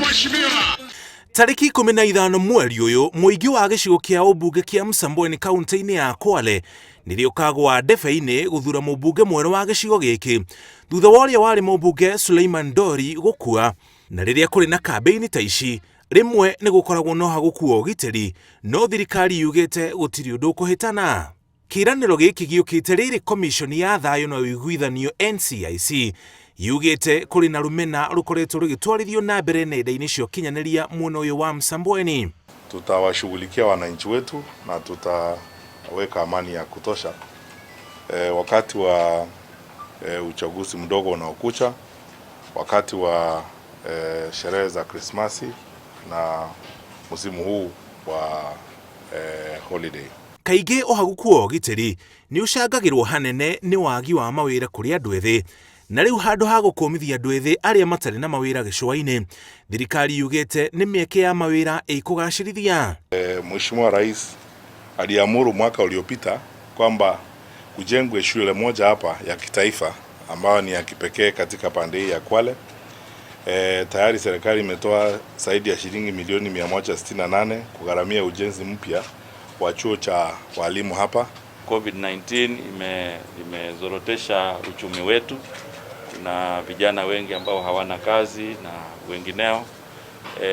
Mheshimiwa. Tarĩki 15 mweri ũyũ, mũingĩ wa gĩcigo kĩa ũmbunge kĩa Msambweni kaunti-inĩ ya Kwale nĩrĩo kagwa ndebe-inĩ gũthura mũmbunge mwerũ wa gĩcigo gĩkĩ thutha wa ũrĩa warĩ mũmbunge Suleiman Dori gũkua. Na rĩrĩa kũrĩ na kambĩini ta ici, rĩmwe nĩ gũkoragwo na ũhagũku wa ũgitĩri, no thirikari yugĩte gũtirĩ ũndũ ũkũhĩtana. Kĩĩranĩro gĩkĩ gĩũkĩte rĩrĩ komiconi ya thayũ na ũiguithanio NCIC yugĩte kũrĩ na rũmena rũkoretwo rũgĩtwarithio na mbere nenda-inĩ cia ũkinyanĩria mwena ũyũ wa Msambweni. Tutawashughulikia wananchi wetu na tutaweka amani ya kutosha wakati wa uchaguzi mdogo unaokuja, wakati wa sherehe za Krismasi na msimu huu wa holiday. Kaingĩ ũhagũku wa ũgitĩri nĩ ũcangagĩrwo hanene nĩ wagi wa mawĩra kũrĩ andũ ethĩ, na rĩu handũ ha gũkũmithia andũ ethĩ arĩa matarĩ na mawĩra gĩcũa-inĩ, thirikari yugĩte nĩ mĩeke ya mawĩra ĩkũgacĩrithia. Mheshimiwa Rais aliamuru mwaka uliopita kwamba kujengwe shule moja hapa ya kitaifa ambayo ni ya kipekee katika pande hii ya Kwale. Tayari serikali imetoa zaidi ya shilingi milioni 168 kugharamia ujenzi mpya wa chuo cha walimu hapa. COVID-19 imezorotesha uchumi wetu. Kuna vijana wengi ambao hawana kazi na wengineo.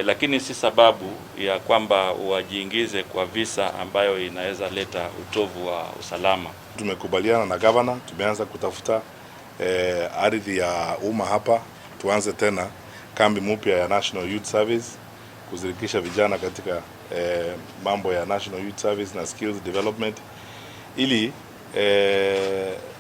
Lakini si sababu ya kwamba wajiingize kwa visa ambayo inaweza leta utovu wa usalama. Tumekubaliana na governor, tumeanza kutafuta ardhi ya umma hapa, tuanze tena kambi mpya ya National Youth Service kushirikisha vijana katika mambo ya National Youth Service na skills development ili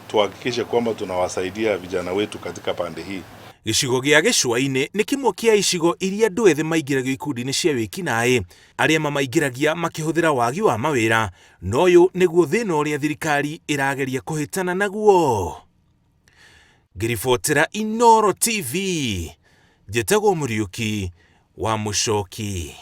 tuhakikishe kwamba tunawasaidia vijana wetu katika pande hii. Gĩcigo gĩa gĩcũa-inĩ nĩ kĩmwe kĩa icigo iria andũ ethĩ maingĩragio ikundi-inĩ cia wĩkinaĩ arĩa mamaingĩragia makĩhũthĩra wagi wa mawĩra, na ũyũ nĩguo thĩna ũrĩa thirikari ĩrageria kũhĩtana naguo. Ngĩribotera Inooro TV, njĩtagwo Mũriũki wa Mũcoki.